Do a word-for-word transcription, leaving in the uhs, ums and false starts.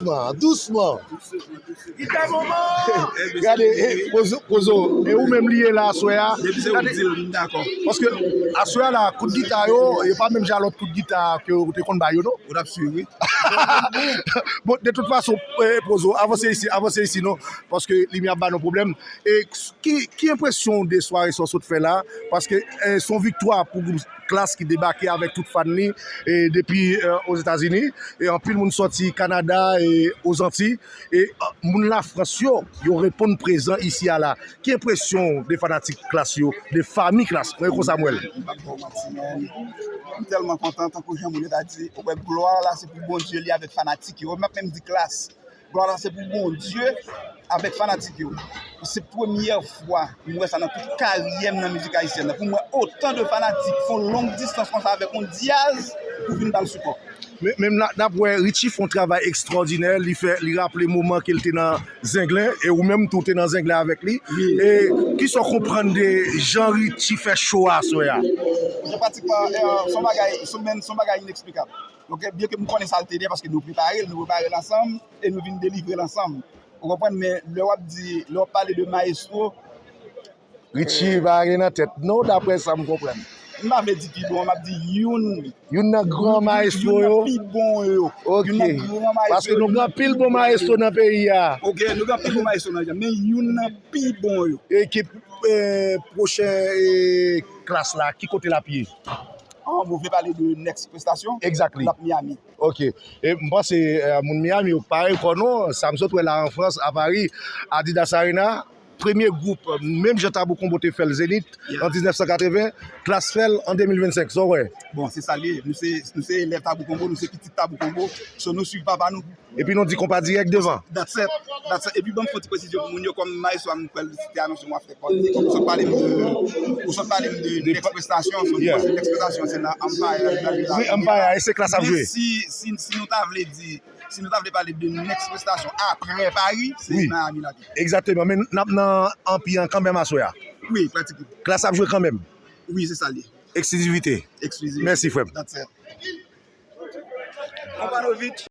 Dousman, dousman. Gade, eh, Pozo, Pozo, e ou menm li ye la aswè a. Depi se ou di l, m dakò. Paske aswè a la, kout gita yo, yo pa menm jan lòt kout gita ke ou te konn ba yo, non? Ou t ap swiv, wi. Bon, de tout fason, eh, Pozo, avanse isi, avanse isi, non? Paske limyè ap ba nou pwoblèm. E ki, ki enpresyon w de sware sa w sot fè la? Paske, eh, se yon viktwa pou gwoup Klass ki debake avèk tout fan li, eh, depi, eh, Ozetazini. E anpil moun sòti Kanada e Ozantiy. E, eh, moun Lafrans yo, yo reponn prezan isi a la. Ki enpresyon w de fanatik Klass yo, de fanmi Klass? Mwen konsa m wè l. M p ap ba w manti, men m tèlman kontan, tankou jan moun yo ta di, ou wè, glwa la se pou Bondye li avèk fanatik yo. M ap menm di Klass. Glwa la se pou Bondye avèk fanatik yo. Se premyè fwa m wè sa nan tout karyè m nan mizik ayisyèn nan. Pou m wè otan de fanatik fè yon long distans konsa avèk yon dyaz pou vin ba l sipò. Men, men n ap, n ap wè Richie fè yon travay ekstwòdinè, li fè, li raple moman ke l te nan Zenglen, e ou menm tou te nan Zenglen avèk li. Wi. E kisa w konprann de jan Richie fè cho a aswè a? Se pratikman, eh, se yon bagay, se yon, se yon bagay ineksplikab. Donk, byen ke m konnen sa l te ye, paske nou prepare l, nou prepare l ansanm, e nou vin delivre l ansanm. Ou konprann? Men lè w ap di, lè w ap pale de mayestwo, Richie pa gen nan tèt, non, daprè sa m konprann. M pa vle di pi bon, m ap di youn. Youn nan gran mayestwo yo? Youn nan pi bon yo. Ok. Youn nan gran mayestwo yo. Paske nou gen anpil bon mayestwo nan peyi a. Ok, nou gen anpil bon mayestwo nan peyi a, men youn nan pi bon yo. E ki, eh, pwochen, eh, Klass la, ki kote l ap ye? Ah, bon, w vle pale de next prestasyon? Exactly. L ap Miami. Ok. E m panse, eh, moun Miami yo pa rekò non, sa m sot wè la an Frans, a Pari, Adidas Arena, premye gwoup, menm jan Tabou Combo te fè l Zenith an diznèf san katreven, Klass fè l an de mil vennsenk, sa w wè? Bon, se sa l ye. Nou se, nou se elèv Tabou Combo, nou se pitit Tabou Combo. So, nou swiv papa nou. Epi nou di konpa dirèk devan. That's it. That's it. Epi ban m fè yon ti presizyon pou moun yo, kòm mayestwo a m kwè l te anonse yon afè kòd. Ou sot pale m de, ou sot pale m de next prestasyon, so, yeah, next prestasyon se nan Empire. Wi, Empire, e se Klass ap jwe. Men si, si, si nou ta vle di, si nou ta vle pale de next prestasyon apre Pari, se Miami l ap ye. Egzakteman, men n ap nan Anpi an kanmenm aswè a. Wi, pratikman. Klass ap jwe kanmenm. Wi, se sa l ye. Eksklizivite. Eksklizivite. Mèsi, frè m. That's it. Konpanovich.